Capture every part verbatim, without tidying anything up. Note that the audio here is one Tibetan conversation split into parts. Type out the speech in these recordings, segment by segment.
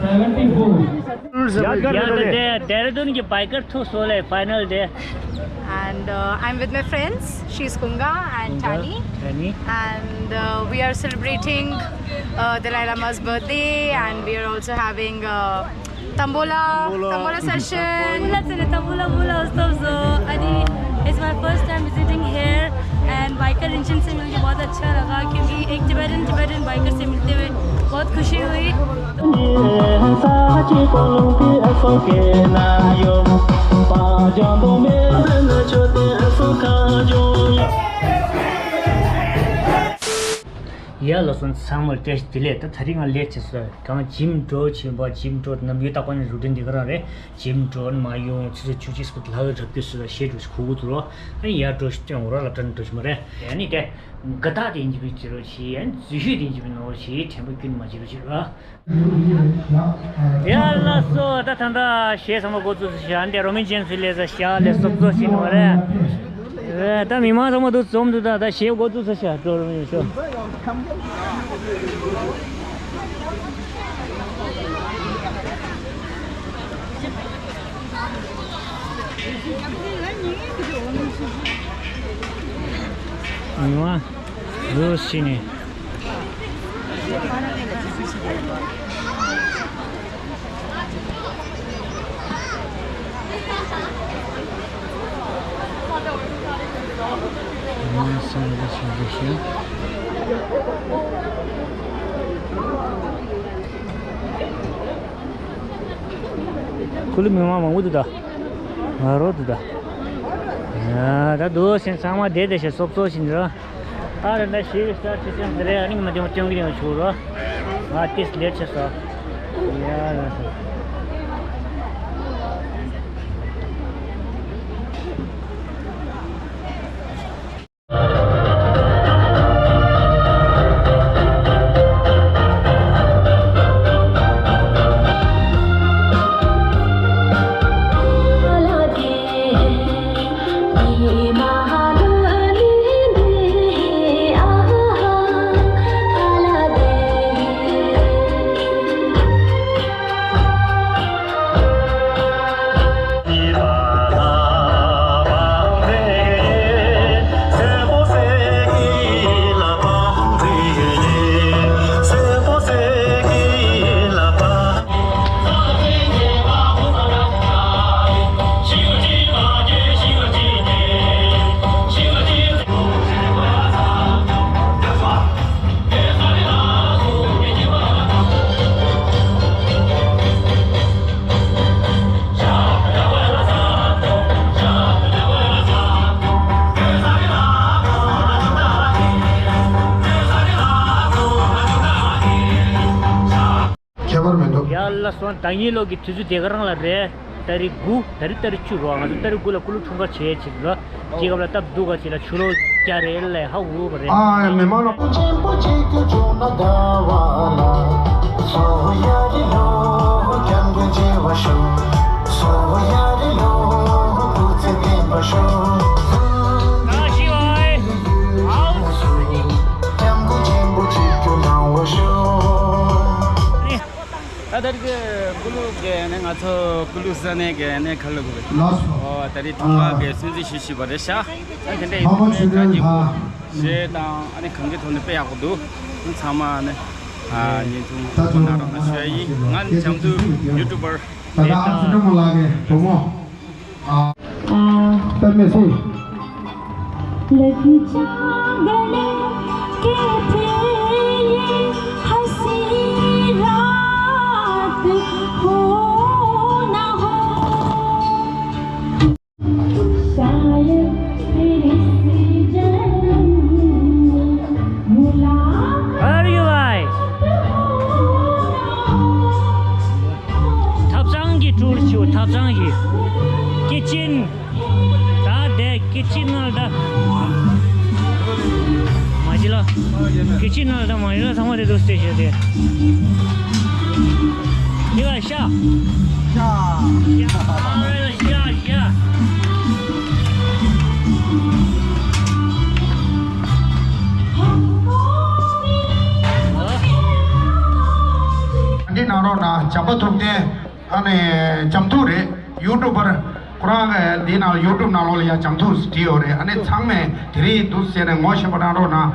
seventy-four. Yeah, the, the, Dehradun ki biker thu sole final day. And uh, I'm with my friends. She's Kunga and Tani. Tani. And uh, we are celebrating uh, Dalai Lama's birthday, and we are also having uh, Tambola, Tambola session. Tambola session, Tambola, Tambola, Tambola. Ani, it's my first time visiting here, and biker nation से मिलके बहुत अच्छा लगा, क्योंकि एक Tibetan, Tibetan biker से मिलते हुए बहुत खुशी हुई। ཡ་ལགས་སོ། ཚང་མར་བཀྲ་ཤིས་བདེ་ལེགས། ད་དེ་རིང་ང་ལེཊ་ཆེ་སོང་། གང་ཇིམ་འགྲོ་བྱེད་པ། ཇིམ་འགྲོ་ནམ་རྒྱུན་རྟག་པར་ནི་རུ་ཊིན་འདི་ག་རང་རེད། ཇིམ་འགྲོ་མ་ཡོང་། ཆུ་ཚོད་བཅུ་གཅིག་སྐོར་ལྷག་རབ་ཏུ་སོ་ཞེ་འགྲོ་ཞིག་གུ་གུ་དུ་རོ། ཨ་ནི་ཡར་འགྲོ་ཞིག་སྟོན་འོ་ར་ལབ་དྲན་འགྲོ་ཞིག་མ་རེད། ཨ་ནི་དེ་དགའ་རྟགས་དེ་འཇིབ་བྱེད་རོགས་བྱེད། ཨ་ནི་འཛུལ་ཞུགས་དེ་འཇིབ་ནོར་བྱེད། དྲན་པ་ཀུན་མ་བརྗེད་རོགས་བྱེད་རོགས། ཡ་ལགས་སོ། ད་ད་ད་གཞས་ཚང་མ་འགོ་བཙུགས་ས་ཞིག་ཨ་ནི་རོ་མན་ཅན་ཚུལ་ལས་ས་ཞིག་ལས་སོབ་སོབ་ཞིག་ནོར་རེད། ད་མི་མང་ཚང་མ་འདུ་འཛོམས་འདུག་ད་ད་གཞས་འགོ་བཙུགས་ས་ཞིག་འགྲོ་རོགས་ཡིན་ཤོག་ཨ་ནི་མ་འདུག་ཕྱིན་ནས། ཁུ་ལུ་མི་མང་མང་པོ་འདུག་ད། ང་རོ་འདུག་ད། ཡ་ད་འདུག་སེ་ཚང་མ་བསྡད་བསྡད་བྱས་སོབ་སོབ་བྱས་ནས་རོ། ཨ་རེ་ད་ཞིག་ས་ཆུ་ཆེན་ཟེར་རེ་ཨ་ནི་ང་དེ་མ་སྟོན་གི་རིང་ཆུ་རོ། ང་ཏིས་ལེ་ཆེ་ས། ཡ་ར་ས། ཁྱད་པར་མི་འདུག་ཡ་ལ་སོང་། ཟླ་ཉིན་ལོ་གི་དུས་ཚོད་དེ་ག་རང་ལ་རེད། ཏ་རིག་དགུ། ད་རིང་ཏ་རིག་བཅུ་རོ། ང་ཚོ་ཏ་རིག་དགུ་ལ་ཀུ་ལུ་འཁྲུངས་སྐར་བྱེད་ཡས་ཅིག་རོ། དེ་སྐབས་ལ་སྟབས་སྡུག་ག་ཅིག་ལ་ཆུ་ལོག་རྒྱག་རེད་ལས་ཧ་འུ་བ་རེད། ཨ་མི་མང་ལ། ད་ད་རེས་ཀྱི་ཀུ་ལུ་གི་ནས་ང་ཚོ་ཀུ་ལུ་ས་གནས་ཀྱི་ནས་ཁ་ལུ་གི། ལགས་སོ། ཨོ་ད་རེས་ཐང་ག་གི་སྲུང་བརྩི་ཞུ་ཞུས་པ་རེད་ཤག་ཨ་དེ་འདྲ་ཡིན་ན་ཀྲ་ཇི་ཕུ་གཞས་དང་ཨ་ནི་གང་གི་ཐོག་ནས་དཔེ་ཡག་པོ་འདུག་ཚང་མ་ནི་ཨ་བརྙན་ཐུང་ཁོ་ན་རང་ལ་ཞུ་ཡ་ཡིན། ང་ནི་བྱམས་མཛོད་ཡུ་ཊུབ་པར། ད་ད་ཨ་ཚོ་ཀྲང་མོ་ལགས་ཀྱི་བུ་མོ། ཨ། པད་མེ་སི། Are you guys? ཐབ་ཚང་གི་ཊུར་ཆུ་ཐབ་ཚང་གི་ཀི་ཅིན། ད་དེ་ཀི་ཅིན་ནང་ད། མ་གཞི་ལ། ཀི་ཅིན་ནང་ད་མ་གཞི་ལ་ཚང་མ་དེ་འདུག་སྟེ་བྱས་ཏེ། འདི་ལ་ཤ། ཤ། ཤ། ཤ། ཤ། འདི་ནང་རོ། ན་བྱམས་པ་ཐུབ་བསྟན། ཨ་ནི་བྱམས་ཐུབ་རེད། ཡུ་ཊུབ་པར། ཁོ་རང་གི་འདི་ནང་ཡུ་ཊུབ་ནང་ལོགས་ལ་ཡང་བྱམས་ཐུབ་བྲིས་ཡོད་རེད། ཨ་ནི་ཚང་མས་དེ་རིང་འདུག་ཟེར་ནས་ངོ་ཤེས་པ་གནང་རོགས་གནང་།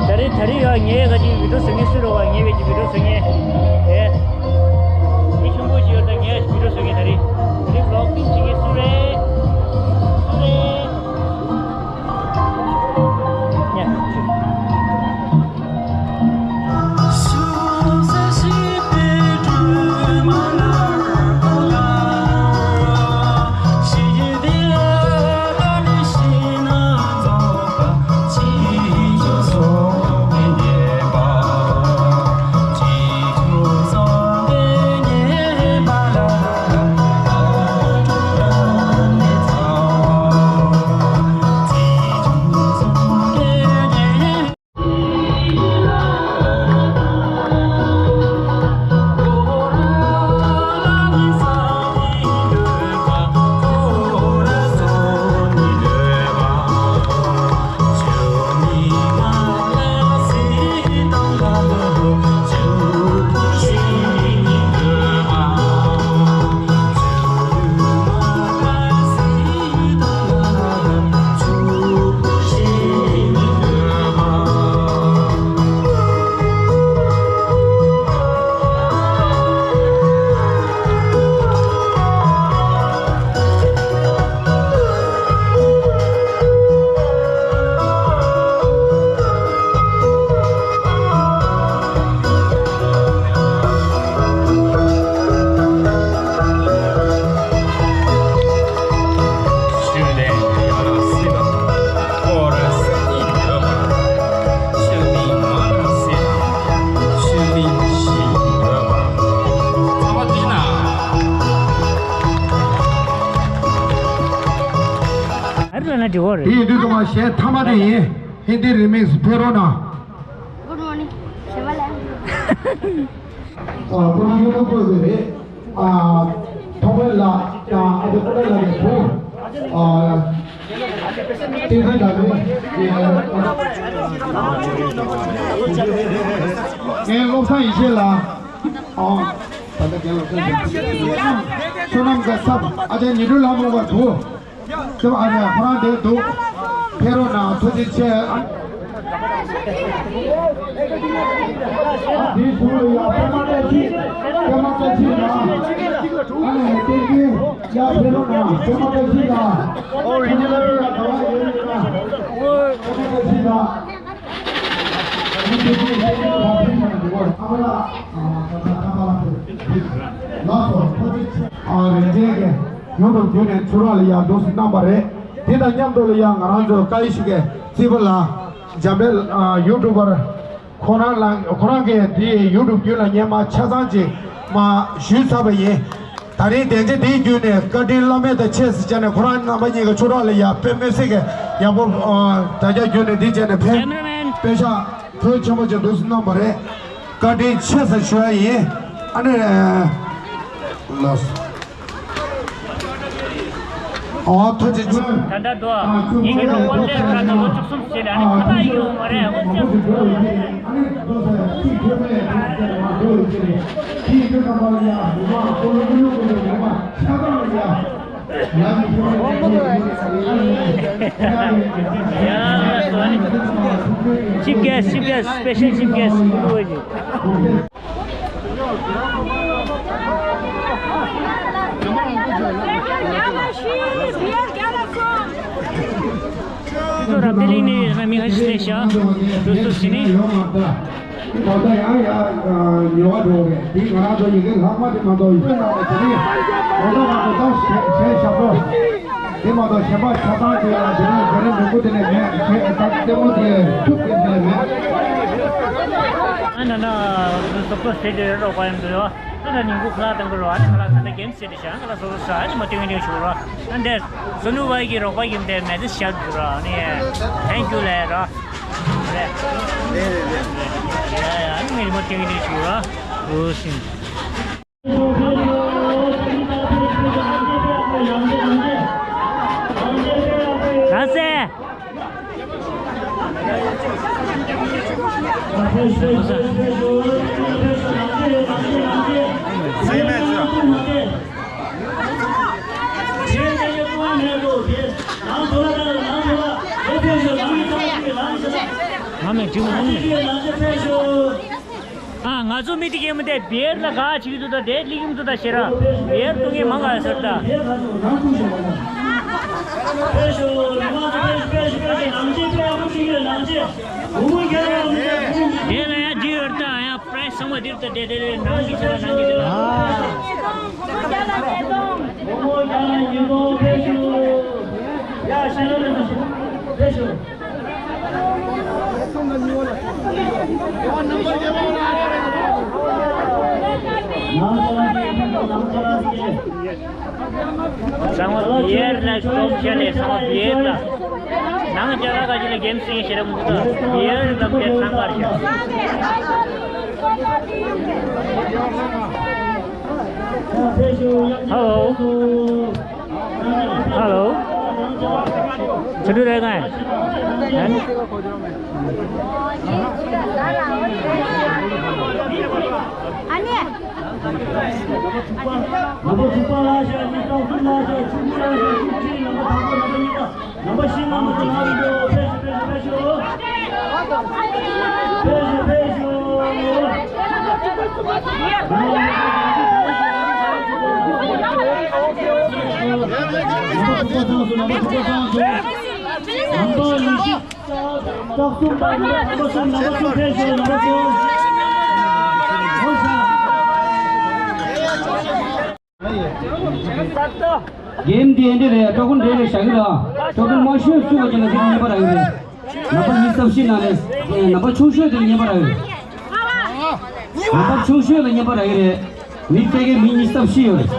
ད་རེས་ད་རེས་ཡ་ངས་ག་ཅིག་བི་ཌིའོ་བཟོ་མཁན་སུ་རེད་བ། ངས་བས་ཀྱི་བི་ཌིའོ་བཟོ་མཁན་ཨེ། མི་ཆུང་ཀུ་ཅིག་ཡོད། ད་ངས་བི་ཌིའོ་བཟོ་མཁན། ད་རེས་ད་རེས་བི་ལོག་ཊིང་བྱེད་མཁན་སུ་རེད། སུ་རེད། ཉ། ཨ་རི་ལ་ན་འགྲིག་གོ་རེད། དེ་ཡིན་དུས་ཚང་མ་གཞས་མཐའ་མ་དེ་ཡིན། ཧིན་དི་རི་མིག་སི་ཕེབས་རོགས་གནང་། Good morning. ཞེས་པ་ལ། ཨ། ཁོ་རང་ཡུ་ཊུབ་པར་ཟིག་རེད། ཨ། ཐོག་པའི་ལ་དང་ཨ་ཅེ་ཀོ་ཏ་ལ་གི་བུ། ཨ། བསྟན་འཛིན་ལགས་ནི། ངའི་བློ་བཟང་ཡེ་ཤེས་ལགས། ཨ། ད་ལྟ་རྒན་བློ་བཟང་ཡེ་ཤེས། བསོད་ནམས་དགའ་ཚབ། ཨ་ཅག་ཉི་སྒྲོན་ལྷ་མོ་བར་བུ། ཁྱོད་ཨ་ནེ་ཁོ་རང་དེར་འདུག་ཕེབས་རོགས་གནང་། ཐུགས་རྗེ་ཆེ། ཨ། ཨ། དེའི་གཞུག་ལ་ཡང་པད་མ་བཀྲ་ཤིས། པད་མ་བཀྲ་ཤིས་ལགས། ཨ་ནེ་བསྟན་འཛིན་ཡར་ཕེབས་རོགས་གནང་། པད་མ་བཀྲ་ཤིས་ལགས། ཨོ་རི་ཇི་ནལ། པད་མ་བཀྲ་ཤིས་ལགས། ཨ་མ་ལགས། ཨ། ད་ད་ད་ཨ་མ་ལགས། ལགས་སོ། ཐུགས་རྗེ་ཆེ། ཨ། རིན་ཆེན་གྱིས་ཡུ་ཊུབ་བརྒྱུད་ནས་ཚུར་ར་ལ་ཡ་འདུག་སེ་གནང་བ་རེད། དེ་དང་མཉམ་དུ་ལ་ཡ་ང་རང་ཚོའི་ཀ་ཡེ་ཤུ་གི་རྩིས་པ་ལགས། འཇམ་དཔལ། ཨ། ཡུ་ཊུབ་པར། ཁོ་རང་ལ། ཁོ་རང་གིས་དེ་ཡུ་ཊུབ་བརྒྱུད་ལ་སྔོན་མ་ཆ་ཚང་ཅིག་མར་ཞུས་ཚར་བ་ཡིན། ད་རིང་སྡིངས་ཆ་འདིའི་བརྒྱུད་ནས་བཀའ་དྲིན་བླ་མེད་དང་ཆེ་ཟེར་བྱས་ནས་ཁོ་རང་རྣམ་པ་གཉིས་ཀྱིས་ཆུ་རགས་ལ་ཡ་དཔེ་མི་སྲིད་ཀྱི་ཡག་པོ། ཨ། དྲ་རྒྱ་བརྒྱུད་ནས་འདི་བྱས་ནས་ཕེབས། དཔེ་ཤག་ཐུགས་ཆེན་པོ་ཅིག་འདུག་སེ་གནང་བ་རེད། བཀའ་དྲིན་ཆེ་ཟེར་ཞུ་ཡ་ཡིན། ཨ་ནི། ལགས་སོ། ཨོ། ཐུགས་རྗེ་ཆེ། ད་ལྟ་དུ་ངེད་ཀྱི་ལོ་དབང་ལས་ཁ་ནང་ལོ་བཅུ་གསུམ་བྱས་ནས། ཨ་ནི་ཁ་ཐག་ཡིན་ཡོང་མ་རེད། འོ་ཙི། Chief guest, chief guest, special chief guest. ཁྱོད་རབ་བདེ་གླིང་ནས་ཡོད་ན་མི་ཁ་ཤས་སླེབས་ཤག་འདུག་སེ་བྱས་ནས། ད་ལྟ་ཡང་ཡང་ཉེ་བ་འགྲོ་བས་དེ་ང་རང་ཚོ་ཡི་གེ་ལྷག་མ་དེ་མ་གཏོགས་ཡོད་ན་དེ་རིང་ད་ལྟ་ང་ཚོ་ད་གཞས་གཞས་ཞབས་བྲོ་དེ་མ་གཏོགས་གཞན་པ་ཆ་ཚང་དེ་ལ་དེ་རིང་དེ་རིང་མི་འགུ་དེ་ནས་མེད་ཁྱེད་ད་ལྟད་མོ་དེ་ཐུག་གི་དེ་ནས་མེད། ཨ་ན་ན་སོབ་སོབ་ཟེར་དེ་རོགས་པ་ཡང་འདུག་ཡོད། ཨ་ན་ཉིན་གུང་ཁ་ལག་བཏང་གི་རོགས། ཨ་ན་ཁ་ལག་ཟ་ད་གེམ་སེ་ཏི་ཤ་ཁ་ལག་སོ་སོ་ཟ། ཨ་ནི་མ་ཏིང་ཏིང་ཞུ་རོགས། ཨ་འདས་སོ་ནུ་བ་གི་རོགས་པ་ཡིན་ཏེ་མེ་ཏི་ཤ་འདུག་རོགས། ཨ་ནི་ཐེང་ཀྱུ་ལེ་རོགས། རེད། རེད་རེད་རེད། ཡ་ཡ་ཨ་ནི་ངས་མ་ཏིང་ཏིང་ཞུ་རོགས། འོ་ཤིང་། ལགས་སེ། ང་མེད་དྲི་མ་ཧང་མེད། ཨ་ང་ཚོ་མི་དེ་གས་མི་དེ་བེར་ལ་ག་ཅིག་འདུག་ད་དེ་ལི་གིམ་འདུག་ད་ཤེ་ར་བེར་འདུག་ངས་མང་ག་ཟེར་ད། དེ་ལ་ཡ་ཇི་ཡོད་ད་ཡ་པྲེ་སི་སོང་བ་དེ་ད་དེ་དེ་དེ་ནང་གི་ཤེ་ར་ནང་གི་ཤེ་ར། ཚང་མ་བེར་ལ་སྟོབས་ཆེ་ལས་ཚང་མ་བེར་ལ། ནང་ཅ་ལག་ག་ཅི་ལ་གེམ་སིང་ཤེ་ར་མུ་ད་བེར་ལ་བེར་ཚང་གར་ཤ། Hello. Hello. ཆུ་རུ་རེ་ག་ཡ། ཨ་ནི། ནམ་པ་དྲུག་པ་ལ་ཤ་གཉིས་པ་གསུམ་ལ་ཤ་བཅུ་དགུ་ལ་ཤ་བཅུ་གཅིག་ལ་ཤ་དང་པོ་ནམ་པ་གཉིས་པ། ནམ་པ་བཞི་ལ་མ་གཏོགས་ང་རང་ཚོ་ཕེབས་ཤོག་ཕེབས་ཤོག་ཕེབས་ཤོག་ཕེབས་ཤོག་ཕེབས་ཤོག་ནམ་པ་དྲུག་པ་ཚང་སོང་། ནམ་པ་དྲུག་པ་ཚང་སོང་། ནམ་པ་ཉི་ཤུ་རྩ་གསུམ་པ་ནམ་པ་གསུམ། ནམ་པ་གསུམ་ཕེབས་ཤོག་ནམ་པ་གསུམ། ཨོ་ཤ། གེམ་དེ་འདི་རེད། ཀྲོ་ཀོན་རེ་རེ་བཞག་གི་ར། ཀྲོ་ཀོན་མང་ཤོས་བཙུགས་པ་ཅན་ལ་དེ་རྙེད་པ་རག་གི་རེད། ནམ་པ་ཉི་ཤུ་རྩ་བཞི་ནང་ནས་ནམ་པ་ཆུང་ཤོས་དེ་རྙེད་པ་རག་གི་རེད། ནམ་པ་ཆུང་ཤོས་ལ་རྙེད་པ་རག་གི་རེད། མི་གཅིག་གིས་མི་ཉི་ཤུ་རྩ་བཞི་ཡོད་རེད།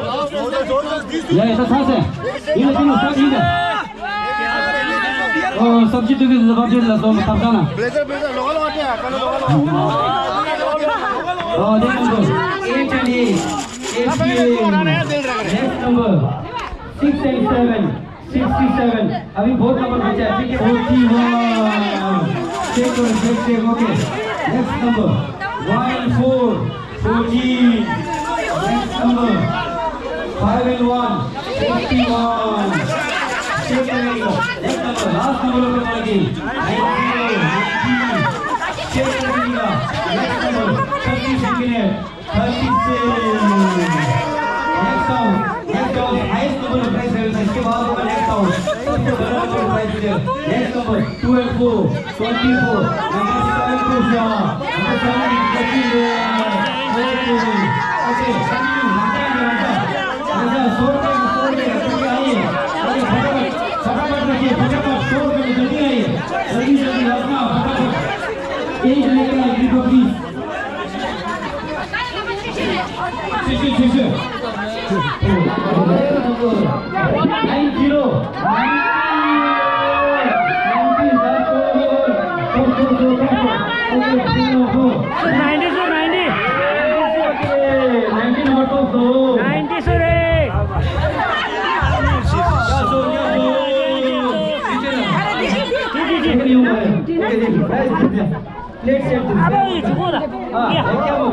ཡ་ཡ་ད་ཚ་སེ། ཡིན་ལ་དེ་ནི་ཚ་ཡིན་ད། ཨོ་སབ་ཇི་ཏུ་གི་ཟི་བབ་ཅན་ལ་སོང་ཐབ་ཚང་ན། ཨོ་དེ་ནི་ཚོ། Eight and eight. Next number, six and seven, sixty-seven. अभी बहुत नंबर बचा है, ठीक है? Forty-one. Check करो, check, check, okay. Next number, one and four, fourteen. Next number, five and one, fifty-one. Check करेगा. Next number, last number पे बाकी. Nineteen, nineteen. Check करेगा. Next number, thirty-second. Thirty-six. Next house, next house, highest number of prize है, इसके बाद होगा next house, सबसे बड़ा number of prize है। Next number, two and four, twenty-four, number seven, Kusha, number seven, Jackie Lee। Okay, okay, continue, लंबा है, लंबा। अच्छा, सौ रुपये, सौ रुपये, जल्दी आइए। अरे, फटाफट, फटाफट रखिए, फटाफट, सौ रुपये में जल्दी आइए। जल्दी, जल्दी, लड़का, फटाफट। एक लेकर आइए, please। Ninety so, ninety. Ninety so रे। प्लेट सेट दे। अब ये झुको ना। हाँ, ये क्या बोले?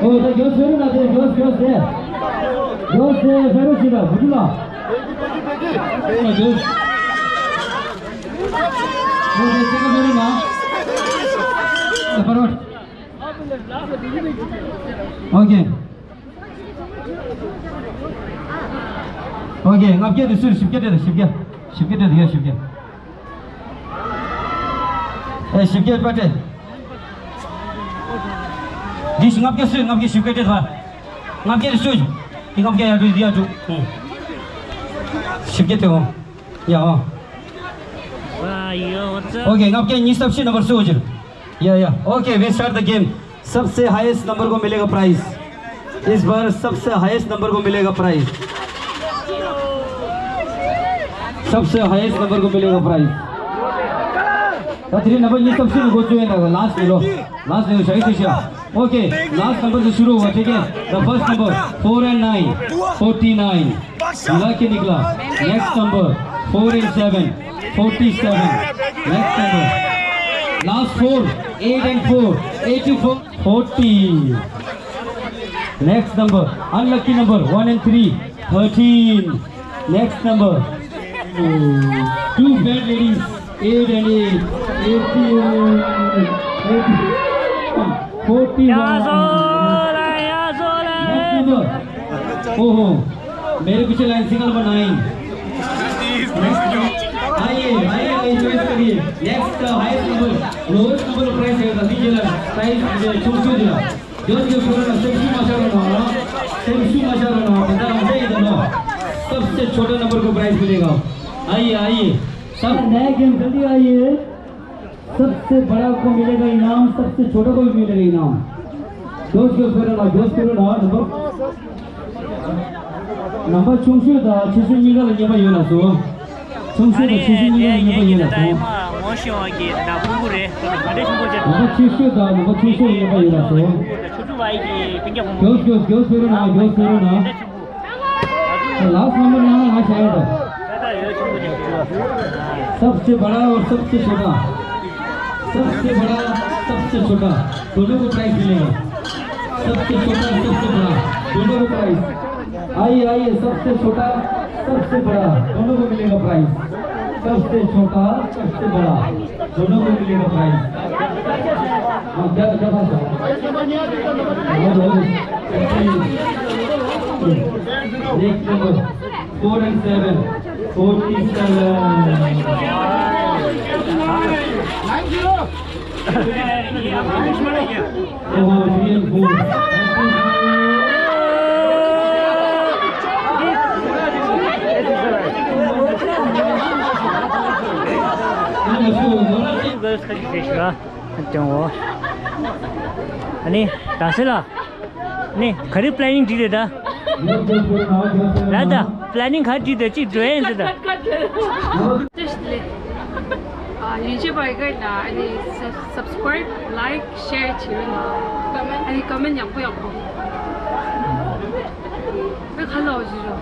ओ, तो जोश फेरो ना, तो जोश, जोश से। जोश से फेरो सीधा, बुझला? ओ, जोश। ओ, ये चेक करो ना। फटाफट। OK। OK, ལྔ་བརྒྱ་དེ་སུས་བཞི་བརྒྱ་སྤྲད་དང་། བཞི་བརྒྱ། བཞི་བརྒྱ་སྤྲད་དང་། ཡ། བཞི་བརྒྱ། ཨེ་བཞི་བརྒྱ་པ་ཏྲེ། འདི་ལྔ་བརྒྱ་སུས་ལྔ་བརྒྱ་བཞི་བརྒྱ་ཏྲེ་ལ། ལྔ་བརྒྱ་སུས། འདི་ལྔ་བརྒྱ་ཡར་འགྲོ་འདི་ཡར་འགྲོ། བཞི་བརྒྱ་ཏྲེ་འོ། ཡ་འོ། ཨོ་ཁེ། ལྔ་བརྒྱ་ཉི་ཤུ་རྩ་བཞི་ནམ་བར་སུ་འོ་ཅིར། ཡ་ཡ། ཨོ་ཁེ། We start the game. सबसे हाईएस्ट नंबर को मिलेगा प्राइज। इस बार सबसे हाईएस्ट नंबर को मिलेगा प्राइज। सबसे हाईएस्ट नंबर को मिलेगा प्राइज। कतरी नंबर ये सबसे ऊपर जो है ना, लास्ट ले लो। लास्ट ले लो, शायद से। ओके, लास्ट नंबर से शुरू हुआ, ठीक है। The first number, four and nine, forty nine। Lucky निकला। Next number, four and seven, forty seven। Next number, last four, eight and four, eighty four। Forty। Next number, unlucky number, one and three, thirteen। Next number, two bad ladies, eight and eight, eighty, eighty, forty one। Next number, ओहो, मेरे पीछे line, single number nine. Next number, आइए, आइए, आइए, ज्वाइन करिए। Next, highest number, lowest number price है, अभी जो प्राइस जो छोड़ दो। Just, just, थोड़ा सा सेक्सी माशाल्लाह ना, सेक्सी माशाल्लाह ना, पता है, इधर ना। सबसे छोटा नंबर को प्राइस मिलेगा। आइए, आइए। सब नया गेम, जल्दी आइए। सबसे बड़ा को मिलेगा इनाम, सबसे छोटा को भी मिलेगा इनाम। जोश, जोश करो ना, जोश करो ना, नंबर। नंबर छुंगशु दा, छुंगशु निकाल, ये भाई, ये ना सो। ཆུང་ཤོས་དང་ཆུང་ཤོས་གཉིས་ཀ་ཡིན་པ་ཡིན་ལ་སོང་། ངོ་ཤེས་པ་གི་ད་སྤུ་གུ་རེད། ད་འདྲ་ཆུང་ཀུ་ཅིག་ངོ་ཤེས་ཤོས་དང་ངོ་ཆུང་ཤོས་ཡིན་པ་ཡིན་ལ་སོང་། ཆུ་ཆུ་བ་ཡི་གི་སྤུན་ཀྱག་བུ་མོ། མགྱོགས་མགྱོགས་མགྱོགས་ཟེར་རོགས་གནང་། མགྱོགས་ཟེར་རོགས་གནང་། ད་ད་ཡོད་ཆུང་ཀུ་ཅིག་ད་ད་ཡོད་ཆུང་ཀུ་ཅིག सबसे बड़ा और सबसे छोटा। सबसे बड़ा, सबसे छोटा, दोनों को प्राइस मिलेगा। सबसे छोटा, सबसे बड़ा, दोनों को प्राइस। आइए, आइए, सबसे छोटा, सबसे बड़ा, दोनों को मिलेगा प्राइस। सबसे छोटा, सबसे बड़ा, दोनों को मिलेगा प्राइस। हाँ, क्या, क्या बात है? बहुत, बहुत। Next number. Four and seven, forty seven। Oh, three and four। Girls का डिस्ट्रिक्ट का। ཨ་ནི་ད་སེ་ལ། ནི་ག་རེ་པི་ལེ་ནིང་བསྒྲིགས་རེད་ད། ལ་ད་པི་ལེ་ནིང་ག་བསྒྲིགས་ད་ཅིག་འགྲོ་ཡིན་ཟེར་ད། ཨ་ཡིན་ཅེ་བའི་ག་ན་ཨ་ནི་སབ་སི་ཀ་རེབ་ལའེག་ཤེར་བྱེད་རོགས་གནང་། ཨ་ནི་ཀོ་མེན་ཡག་པོ་ཡག་པོ། ཨ་ཁ་ལོ་བཞི་རོ།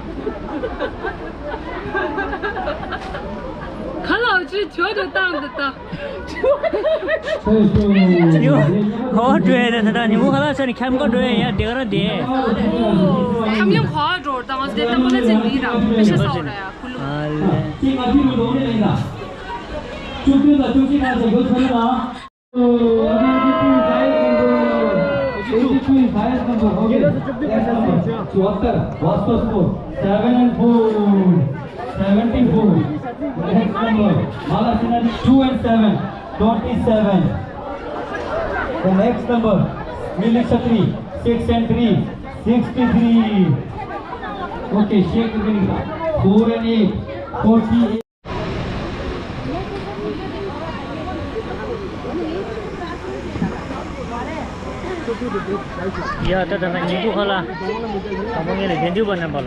ཁ་ལོ་བཞི་ཇོ་ཇོ་བཏང་འདི་ད། ཉིན་མོ་ཁ་ལག་ཟ་ནས་ཁྱམས་ཁ་འགྲོ་ཡ་ཡ་དེ་ག་རང་དེ། ཁམས་ཡང་ཁོ་འགྲོ་དང་དེ་ལྟ་བུ་ལ་ཚེ་འདི་ར་མི་ཤེས་ས་འོ་ར་ཡ་ཁུ་ལུ། ཨ་ལེ། चौहत्तर, वापस को, seven and four, seventy four। Next number, Malasina, two and seven, twenty seven। The next number, Mili Chatri, six and three, sixty three। Okay, shake the, four and eight, forty eight। ཡ་ད་ད་ད་ཉིན་གུང་ཁ་ལག་དང་པོ་ངེད་ལ་དགེ་འདུན་པ་རྣམ་པ་ལ།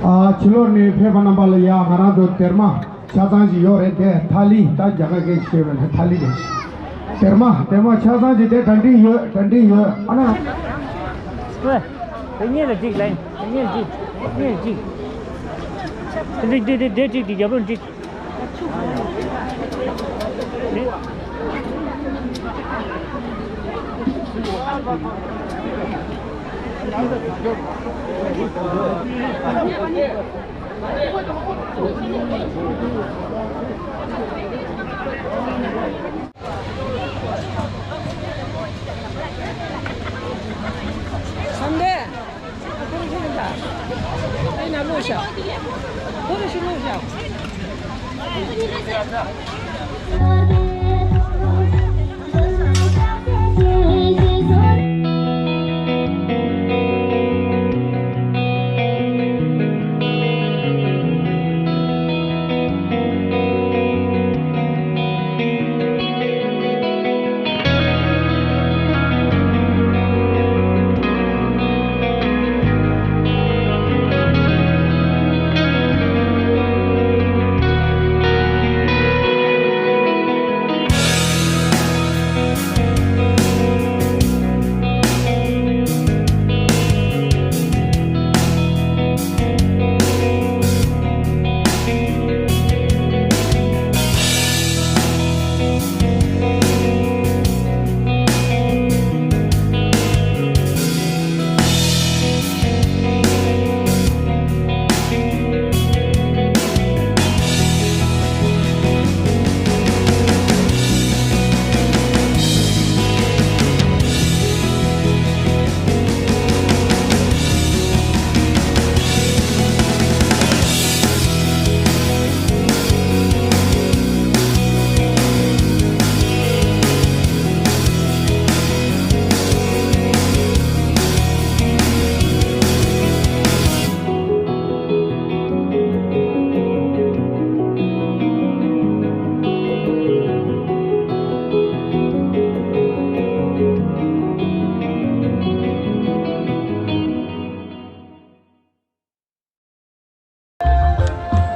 ཨ་ཕྱི་ལོགས་ནས་ཕེབས་པ་རྣམ་པ་ལ་ཡ་ང་རང་ཚོ་སྡེར་མ་ཆ་ཚང་ཞིག་ཡོད་རེད་དེ། ཐ་ལི་ད་རྒྱ་གར་སྐད་ཤེས་པ་ནི་ཐ་ལི་རེད། སྡེར་མ་སྡེར་མ་ཆ་ཚང་ཞིག་དེ་གྲ་སྒྲིག་ཡོད། གྲ་སྒྲིག་ཡོད། ཨ་ན། ཨོའི། དེ་གཉིས་ལ་གཅིག་ལེན། དེ་གཉིས་ལ་གཅིག་དེ་གཉིས་ལ་གཅིག་དེ་འགྲིག་དེ་དེ་དེ་གཅིག་དེ་རྒྱབ་ལོགས་འགྲིག Thank you. Sunday. ཁོ་རང་ཤི་ལོག་བཞག་ཁོ་རང་ཤི་ལོག་བཞག་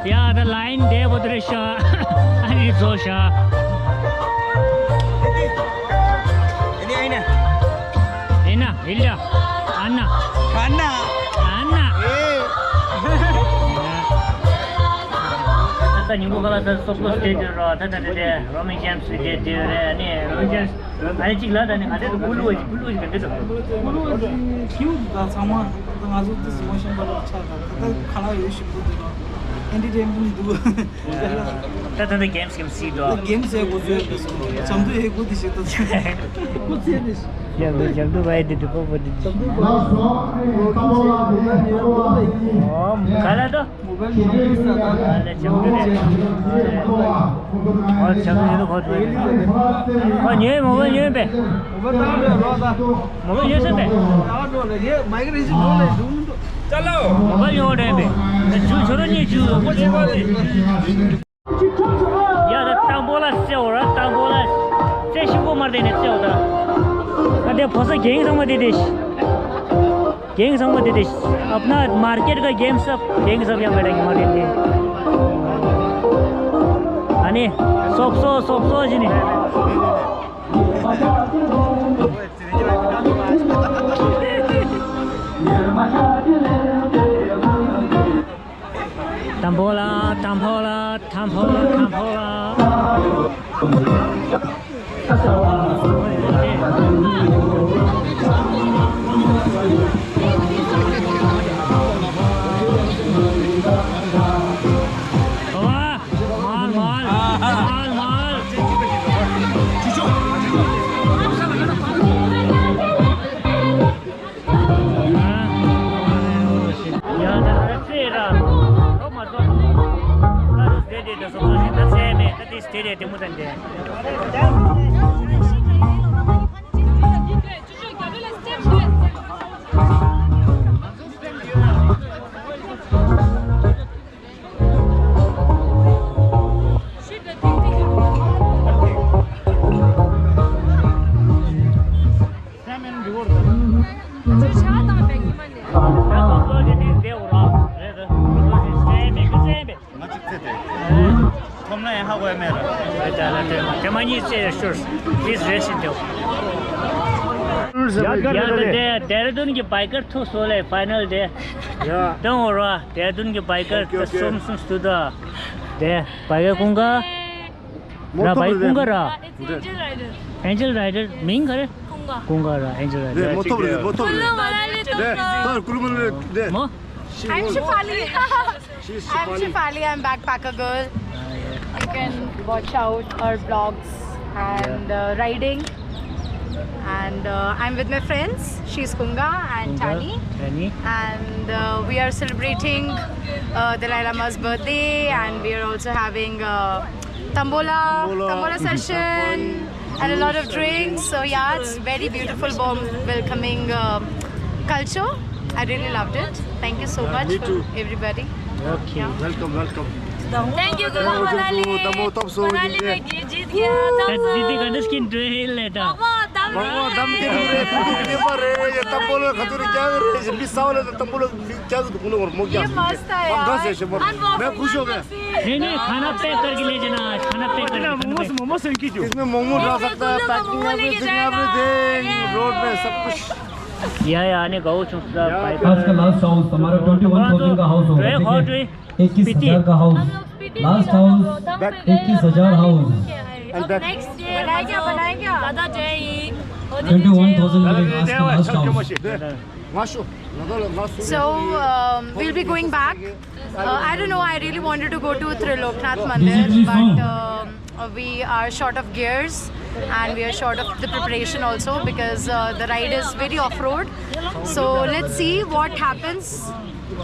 ཡ་ད་ལ་ཡིན་དེ་བོ་དེ་རེད་ཤག་ཨ་ནི་ཚོ་ཤག་ཨེ་ན་ཨེ་ལ་ཨ་ན་ཨ་ན་ཨ་ན་ཨེ། ད་ཉིན་གུང་ཁ་ལག་ཟ་སོག་པོ་སྟེ་དེ་རོ། ད་ད་དེ་དེ་རོ་མན་ཇེམ་སི་དེ་དེ་རེད། ཨ་ནི་རོ་མན་ཇེམ་སི། ཨ་ནི་གཅིག་ལ་ད་ནི་ང་ཚོ་ཀུ་ལུ་བ་ཅིག་ཀུ་ལུ་བ་ཅིག་ག་འདྲ་འདུག་ཀུ་ལུ་བ་ཅིག་ཁྱེའུ་འདུག་ད་ཚང་མ་ད་ང་ཚོ་ཏི་སི་མོ་ཤིན་པ་ལ་ཆགས་ད་ད་ཁ་ལག་ཡོད་ཞིག་པོ་འདུག་ཨེན་ཊར་ཊེན་མེན་ཊི་འདུག་ད་ད་ད་གེམ་སི་གེམ་སི་འདུག་ད་གེམ་སི་ཡག་པོ་བཟོས་འདུག་ཇམ་དུ་ཡག་པོ་འདི་ཞིག་ད་ཁོ་ཚེ་འདི་ཞིག་ཇམ་དུ་ཇམ་དུ་བ་ཡི་འདི་འདུག་པོ་པོ་འདི་འདུག་ཇམ་དུ་བ་ཡི་འདི་འདུག་པོ་པོ་འདི་འདུག་ག་ལ་ད། མོ་བལ་ཡོང་གི་ས་ད། ཨ་ལེ་ཆབ་ཏུ་རེད། ཨ་ཆབ་ཏུ་རེད་ཁོ་ཐོས། ཁོ་ཉོས་མོ་བལ་ཉོས་པས། མོ་བལ་ད་འགྲོ་རོགས་ད། མོ་བལ་ཉོས་སོང་པས། ད་འགྲོ་ལེ་ངས་མའི་གི་རེ་ཞིག་འགྲོ་ལེ་འདུག་མི་འདུག་ཅ་ལོ། མོ་བལ་ཉོ་འདྲ་པས། ཇུ་ཇོ་རོ་གཉིས་ཇུ། ཡ་ད་དང་པོ་ལ་རྩེའོ་ར་དང་པོ་ལ། རྩེ་ཤིང་པོ་མར་དེ་ནས་རྩེའོ་ད། ཨ་དེ་ཕོ་ས་རྒྱན་ཚང་མ་དེ་དེ། རྒན་ཚང་མ་དེ་དེ། अपना मार्केट का गेम सब, गेम सब यहाँ बैठेंगे मार्केट में। ཨ་ནི། སོབ་སོ་སོབ་སོ་ཞིག་ནི། དམ་པོ་ལ་དམ་པོ་ལ་དམ་པོ་ལ་དམ་པོ་ལ། མར་མར་མར་མར། ཡང་ན་ར་ཚེ་ར། ཨོ་མ་སོ། ད་རུ་སྟེ་དེ་དེ་སོ་སོ་ཞིག་ད་ཚེ་མེད་ད་དེ་སྟེ་དེ་དེ་མོ་དང་དེ། ཐོབ་ན་ཡང་ཧ་གོ་ཡ་མེད་ར། དེ་མ་གཉིས་རྩེ་ཤོར། Please rest in the། ཡ་ད་ཌེ་ར་ཌུན་གྱི་བྷའི་ཀར་ཐུག་སོ་ལེ་ཕའི་ནལ་དེ། ཡ། དང་འོ་ར་ཌེ་ར་ཌུན་གྱི་བྷའི་ཀར་ད་གསུམ་གསུམ་སྟུ་ད། དེ་བྷའི་ཀར་ཀུན་དགའ། ར་བྷའི་ཀུན་དགའ་ར། It's Angel Rider. Angel Rider མིང་ག་རེ། ཀུན་དགའ། ཀུན་དགའ་ར་Angel Rider། མོ་ཐོབ་རེད་མོ་ཐོབ་རེད། ཀུ་ལུ་མ་ལ་ལེ་ཐོབ་རེད། ཀུ་ལུ་མ་ལ་ལེ། མོ། I'm Shefali. She's I'm Shefali. Shefali. I'm backpacker girl. You can watch out our vlogs and uh, riding. And uh, I'm with my friends. She's Kunga and Kunga, Tani. Tani. And uh, we are celebrating uh, Dalai Lama's birthday, and we are also having uh, tambola, tambola, tambola session, and a lot of drinks. So yeah, it's very beautiful, warm, welcoming uh, culture. I really loved it. Thank you so much for everybody. Okay. Yeah. Welcome, welcome. Thank you, Guru Manali. Manali mein ye jeet gaya. Didi, Ganesh ki drill later. बाबा दम तेरी रे, पूरी पेपर रे, ये तंबोला खतूरी क्या कर रहे हैं? मिस सावले तो तंबोला क्या कर, तूने और मो क्या? ये मस्त है यार। हम दस ऐसे बोल। मैं खुश हो गया। नहीं, नहीं, खाना पैक करके ले जाना आज, खाना पैक करके। मोमोज, मोमोज सेंकी जो। इसमें मोमो डाल सकता है, packing, everything, everything, रोड पे सब कुछ। या, या, आने का वो चुंसला। आज का लास्ट हाउस हमारा ट्वेंटी वन थाउजेंड का हाउस होगा, ठीक है? इक्कीस हजार का हाउस, लास्ट हाउस, इक्कीस हजार हाउस। ट्वेंटी वन थाउजेंड का last house. So, um, we'll be going back. Uh, I don't know, I really wanted to go to Triloknath Mandir, but um, uh, we are short of gears and we are short of the preparation also because uh, the ride is very off-road. So let's see what happens.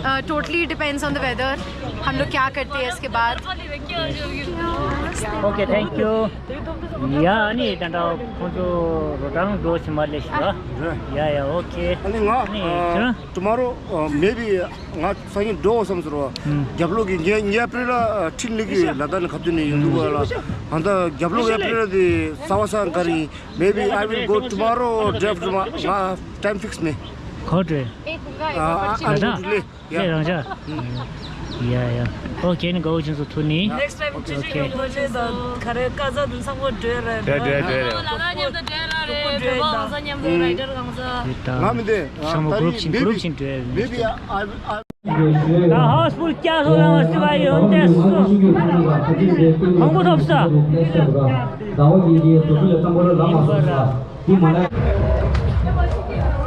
Uh, totally depends on the weather. हम लोग क्या करते हैं इसके बाद। Okay, thank you. ཡ་ཨ་ནི་ད་ལྟ་ཁོང་ཚོ་རོ་ཊར་འགྲོ་ཞིག་མ་ལས་ཤི་བ། ཡ་ཡ། Okay. ཨ་ནི་ང་ཨ་ནི་ཁྱོད་རང་tomorrow, uh, maybe ང་སང་ཉིན་འགྲོ་བསམ་ཟེར་བ། རྒྱབ་ལོགས་ཀྱི་ངའི་ངའི་ཨ་པྲེ་ལ་ཁྲིད་ལི་གི་ལ་དྭགས་ནས་ཁ་ཐུག་ནས་ཡོང་འདུག་ག་ལ། ཨ་ད་རྒྱབ་ལོགས་ཨ་པྲེ་ལ་དེ་ས་བ་ས་ག་རེ་ཡིན། Maybe I will go tomorrow or day after tomorrow. ང་time fix མེད། ཁོ་དྲོས། ཨ་ཨ་ཨ་ད་ད་ལེ། ཡ་རང་ཅག་ཡ་ཡ། Okay, ནི་དགའ་བོ་ཅན་སུ་ཐུ་ནི། Next time ཅི་ཞིག་ཡོང་དགོས་རེད་ད། ག་རེ་ཀ་ཟ་དུ་ཚང་མ་འགྲོས་རེད། འགྲོས་འགྲོས་འགྲོས་རེད། ལ་ལ་མཉམ་དུ་འགྲོས་ར་རེད། འགྲོས་བ་གང་ས་མཉམ་དུ་རའི་ཌར་གང་ས། ང་མི་འདི་ཚང་མ་group བཞིན་group བཞིན་འགྲོས་རེད། Maybe I, I, ད་ཧའུ་སི་ཕུལ་བསྐྱར་གསོ་ལ་མ་སི་བ་ཡོན་ཏེ་སུ། མང་པོ་ཐོབ་ས།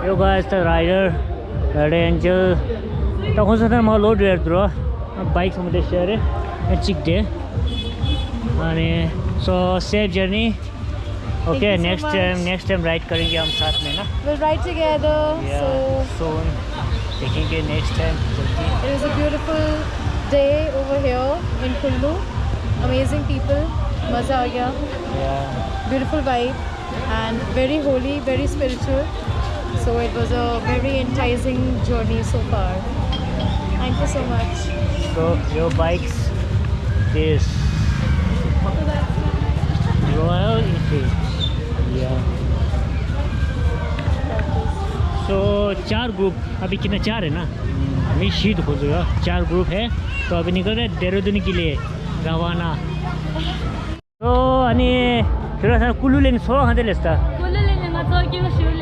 Yo guys, the rider, Red Angel, ད་ཁོང་ཚོ་ཐང་མ་ལོ་འགྲོ་ཡར་འགྲོ། bike ཚང་མ་དེ་ཤར་རེ་གཅིག་དེ། ཨ་ནི། So, safe journey. Okay, next time, next time ride करेंगे हम साथ में ना। We'll ride together. Yeah, soon. देखेंगे next time. It was a beautiful day over here in Kullu. Amazing people. मज़ा आ गया। Yeah. Beautiful vibe. And very holy, very spiritual. So it was a very enticing journey so far. Thank you so much. So your bikes, this Royal Enfield. Yeah. So चार group, अभी कितना, चार है ना? हम्म, अभी शीत हो गया, चार group है। तो अभी निकल रहे देहरादून के लिए रवाना। ཨོ། ཨ་ནི་ཁྱོད་རང་ཚོ་ཀུ་ལུ་ལེན་ཚོ་གང་དེ་ལས་ད། ཀུ་ལུ་ལེན་ང་ཚོ་ཀུ་ལུ་ཞུ།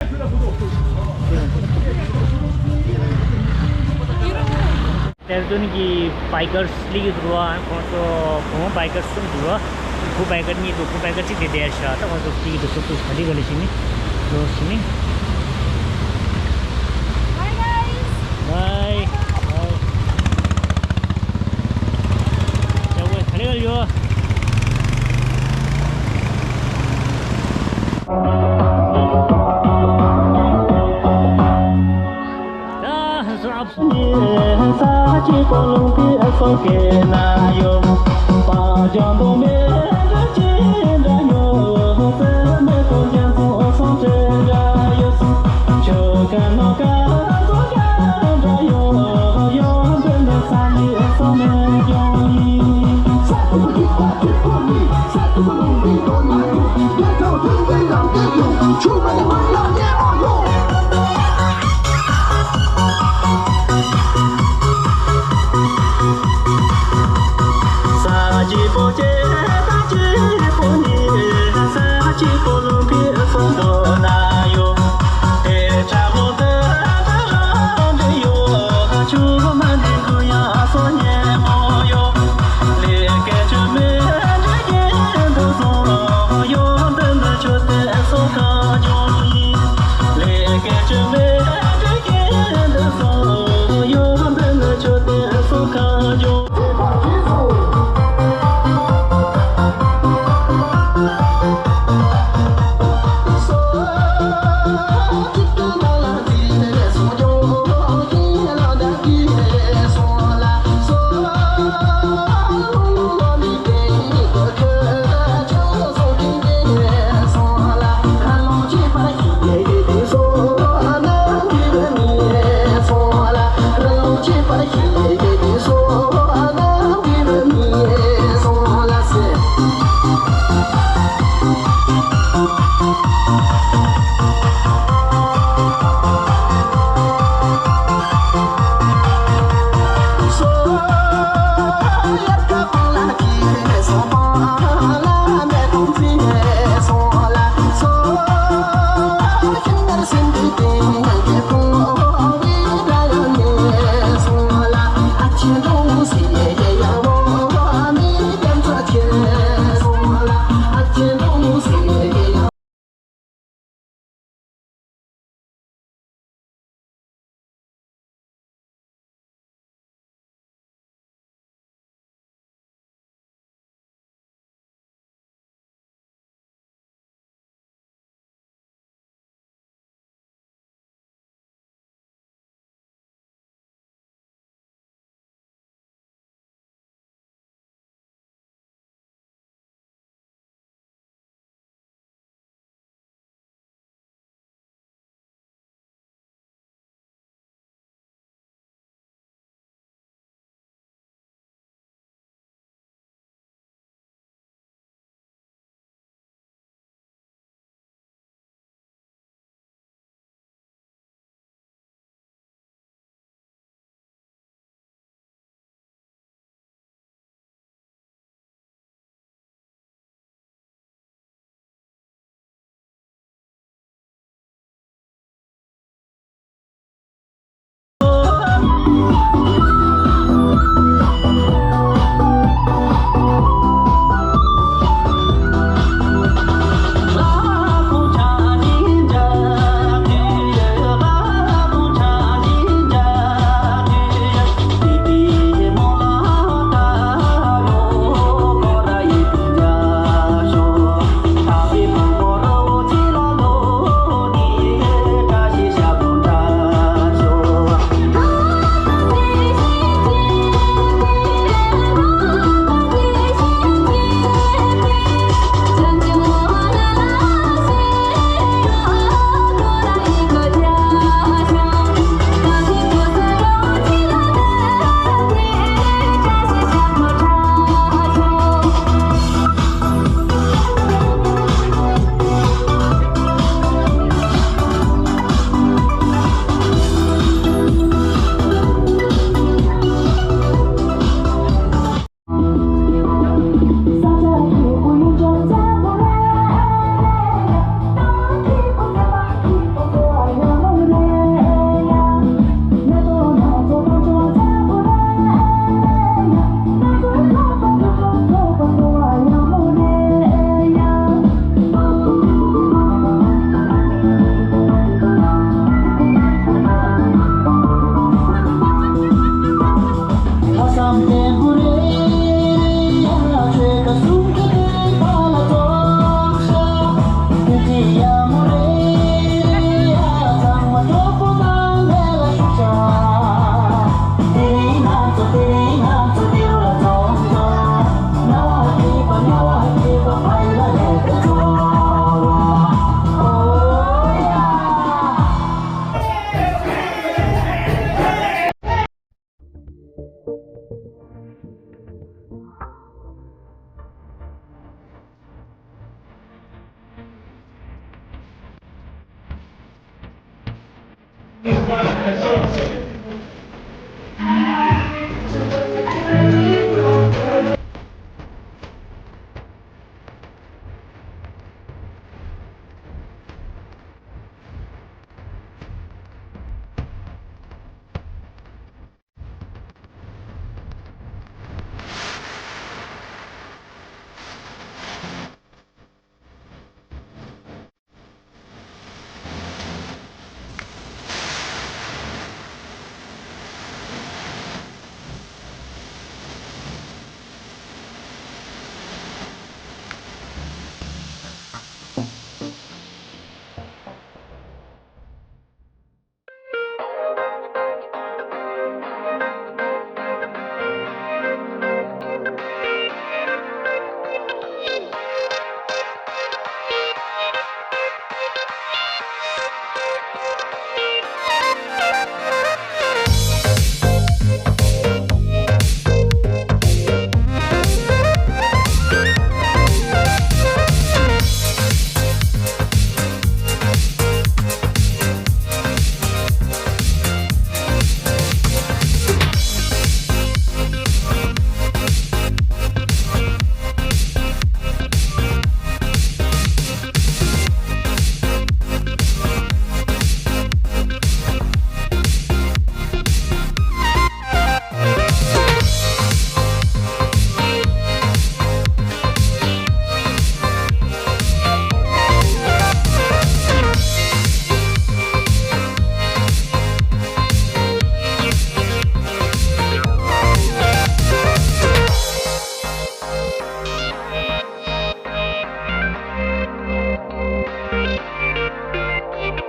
དེར་དོན་གྱི་བྷའི་ཀར་སི་སླེབས་ཀྱི་འདུག་ར། ཁོང་ཚོ་བུ་མོ་བྷའི་ཀར་སི་གསུམ་འདུག་ར། བུ་བྷའི་ཀར་གཉིས་འདུག་བུ་བྷའི་ཀར་གཅིག་དེ་དེར་བཞག་ད་ཁོང་ཚོ་སླེབས་ཀྱི་འདུག་སོ་སོ་ག་ལེ་ག་ལེ་བྱས་ནས་འགྲོ་བྱས་ནས། Bye, guys. Bye. Bye. ཅག་པོ་ག་ལེ་ག་ལེ་ཡོད།